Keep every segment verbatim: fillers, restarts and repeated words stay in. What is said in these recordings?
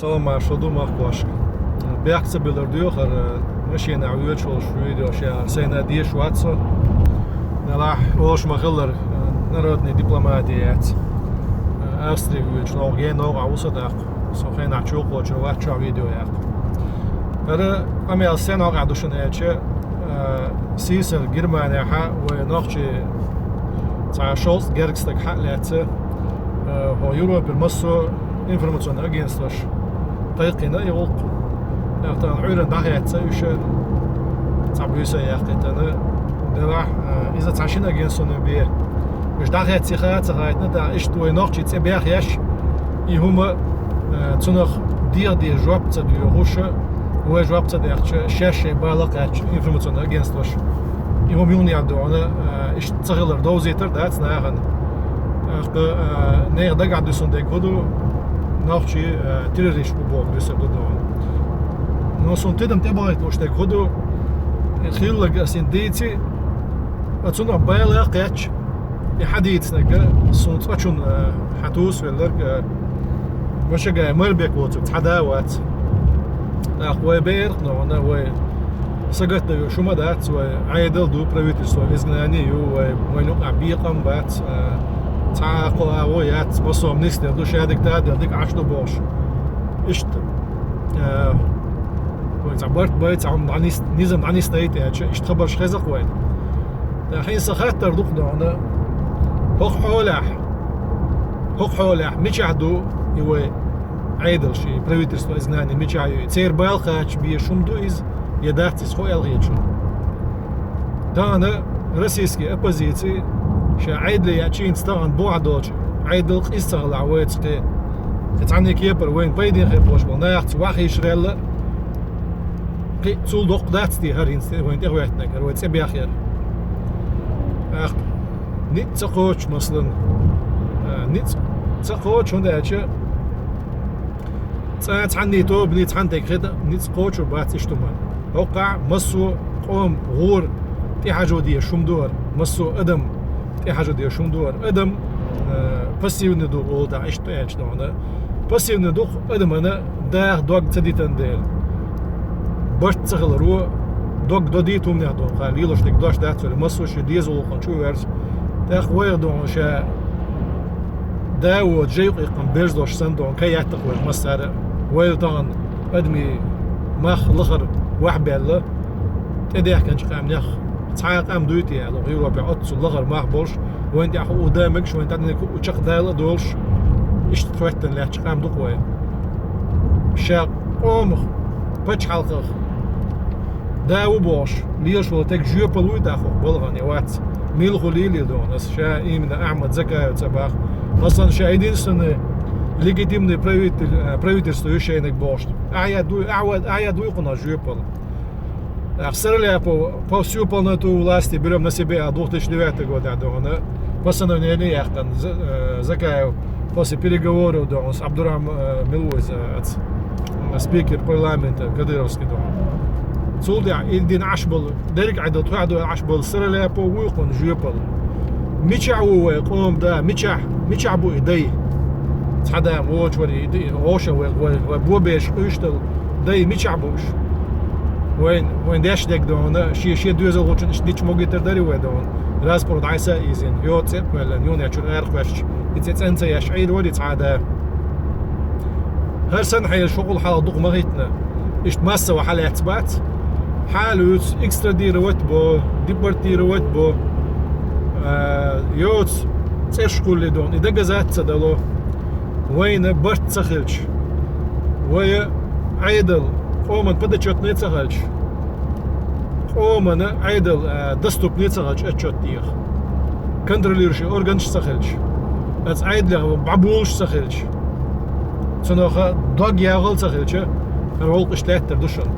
Салам, маршал ду махкошка. Бехк ца биллар доьхар, машинахь воьдуш волуш видео ша сайна дезаш вац со. Делахь волуш ма-хиллара, народный дипломатия яц. Австри воьдуш, новкъа, е новкъа ву со даккха. Со хенахь чу кхочур вац чохь видео яккха. ХӀара къамел стенна хьокъехь ду шуна аьлча, сийсара Германехьа вай нохчий цхьа шовзткъа гергга стаг хьа а лаьцна, хӀо Европера массо а информационный агентстваш кхайкхина и гӀуллакх. ТӀаккха тахана Ӏуьйранна дӀахецна уьш, цхьа буьйса а яьккхина. Делахь, иза цхьа шина агентствоне бен. Уьш дӀахецна хаьа ца хаийтина, тӀаккха иштта вай нохчий цӀе бехъеш, и хӀума, цунах дегӀан деза жоп ца доьхуш, вай жоп ца дехча, шаьш шайн бала кхаьчча информационный агентстваш. И хӀума юханехьа догӀана, иштта ца хилар довзийтар дац нахана. ТӀаккха нехан дагахь дуьсун дерг хӀун ду, нохчий террорист бу боху дуьсур ду догӀана. Но суна тидам тӀебахийта луш дерг хӀун ду, хилларг ас хӀинца дийци, а цунах бала кхаьчча, и хьан дийцинарг, суна цкъачунна хьан тусавелларг, Машагай Марбек воцург цхьа да вац. ТӀаккха вай беарх ногӀана, вай сагатдан ю шума дац, вай Ӏедал ду, правительство изгнание ю, вай, вай юкъахь бекъам бац, цхьа а кхо агӀо яц, массо а нисделла ду, шадерг тадел дика Ӏаш ду бохуш. Иштта. Вай цхьа барт бай, цхьа хӀума дӀанис-, низам дӀанисдайта аьлча, иштта хабарш хеза-кх вайна. ТӀаккха хӀинца сан хаттар ду-кх ногӀана, хӀокху хьолехь, хӀокху хьолехь мичахь ду и вай Ӏедалш, и правительство изгнание мичахь ю? Церан бала кхача безаш хӀума ду иза, я дац иза, хӀун аьлла хета шуна? Тахана российский оппозици ша Ӏедале яьча хӀинца тахана бохьа долчу Ӏедал къиза ца хилахь вайца кхин, кхин цхьанне кепара вайна пайдехь хир болуш болу нахаца вахийшрелла, кхин цул доккха дац те хӀара хӀинца вайна тӀехӀоьттинарг, хӀара вай цӀе бехъяр? ТӀаккха ницкъ ца кхочуш, маслан, ницкъ ца кхочуш, хӀунда аьлча цкъа цхьанний тобаний цхьаьна тӀе хета ницкъ кхочур бац иштта хӀуманна. ХӀоккхахь массо а къоман гӀора тӀехьажо дезаш хӀума ду хӀара, массо а адам тӀехьажо дезаш хӀума ду хӀара. Адам пассивный ду олу тӀаккха, иштта аьлча догӀана. Пассивный ду-кх адамана даха дог ца дитина дела. Барт ца хиларо дог додийта хӀуманех догӀу, хьан лелош дерг дош дац вара, массо а шен деза гӀуллакхана чу а верза. ТӀаккха вайх догӀу ша да а воцу жайкъиккхам берзалуш санна догӀу, кхин ятта-кх вайх массара а. Вайла тахана адамийн мах лахара ваьхьабаьлла, тӀедехкинчу къаьмнех цхьа а къам дуй те аьлла, Европехь оццул лахара мах болуш, вайна тӀехь хӀуъу да мегаш, вайна тӀаьхьа хӀуъу чекхдала а долуш, иштта хӀоьттина лаьтташ къам ду-кх вай. Ша къомах, пачхьалкхах да ву бохуш, лелаш волу стаг жоьпалла вуй тӀаккха хӀокху балхана, я вац? Мила хӀу лелийла догӀу аса ша именно Ахьмад Закаев ца баха. Маслан, ша единственный легитимный правитель, правительство ю шайниг бохуш. Ахьа дуй, ахьа, ахьа дуй кхунах жоьпалла. Ах, Сыроляпов по всю полноту власти берём на себя, а две тысячи девятый год а догӀана постановление яьккхина Закаев после переговоров догӀана с Абдурам, мила ву иза, спикер парламента кадыровский догӀана. Цул тӀаьхьа и дина Ӏаш болу, дерриг Ӏедал тхоьхьа дуй Ӏаш болу Сыроляпов вуй кхунна жоьпалла. Мичахь ву вай къоман да, мичахь, мичахь бу и дай? Цхьа да вочу вара и дай, вовшах вай, вай, вай бобераш къуьйсуш долу дай мичахь бу уьш? Вайн, вайн деш дерг догӀана, шен, шен доьзалхочун иштта дича могуьйтур дарий вай догӀана? Распро дӀасса а ийзина, йоцу цӀе а кхоьллина, юха чуьра арахь кхоьссича, и цӀе цӀанца еш Ӏийр варий цхьа а да? ХӀара санна хьелаш хӀокхул хьалха дукха ма хӀиттина. Иштта массово хьалаьцна бац. Хьалуьйцу, экстрадировать бо, депортировать бо. Йоцу цӀерш кхуллий догӀу, и дагазат ца дало. Вайна барт ца хилча, вай Ӏедал къоман подотчётный ца хилча, къомана Ӏедал доступный ца хилча отчёт деха, контролирующий органаш ца хилча, аса Ӏедалех бӀабулуш ца хилча, цунах дог яхал ца хилча, хӀара гӀуллакх иштта лаьттар ду шуна.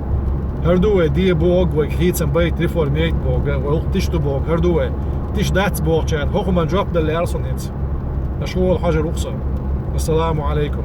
ХӀара ду вай де боху, вай хийцам байта, реформа яйта боху, вай гӀуллакх тиша ду боху, хӀара ду вай. Тиша дац бохучарна хӀокху хӀуманна жоп дала лаьара суна хӀинца. Аша вон хьожур ву-кх со. Ассаламу Ӏалайкум.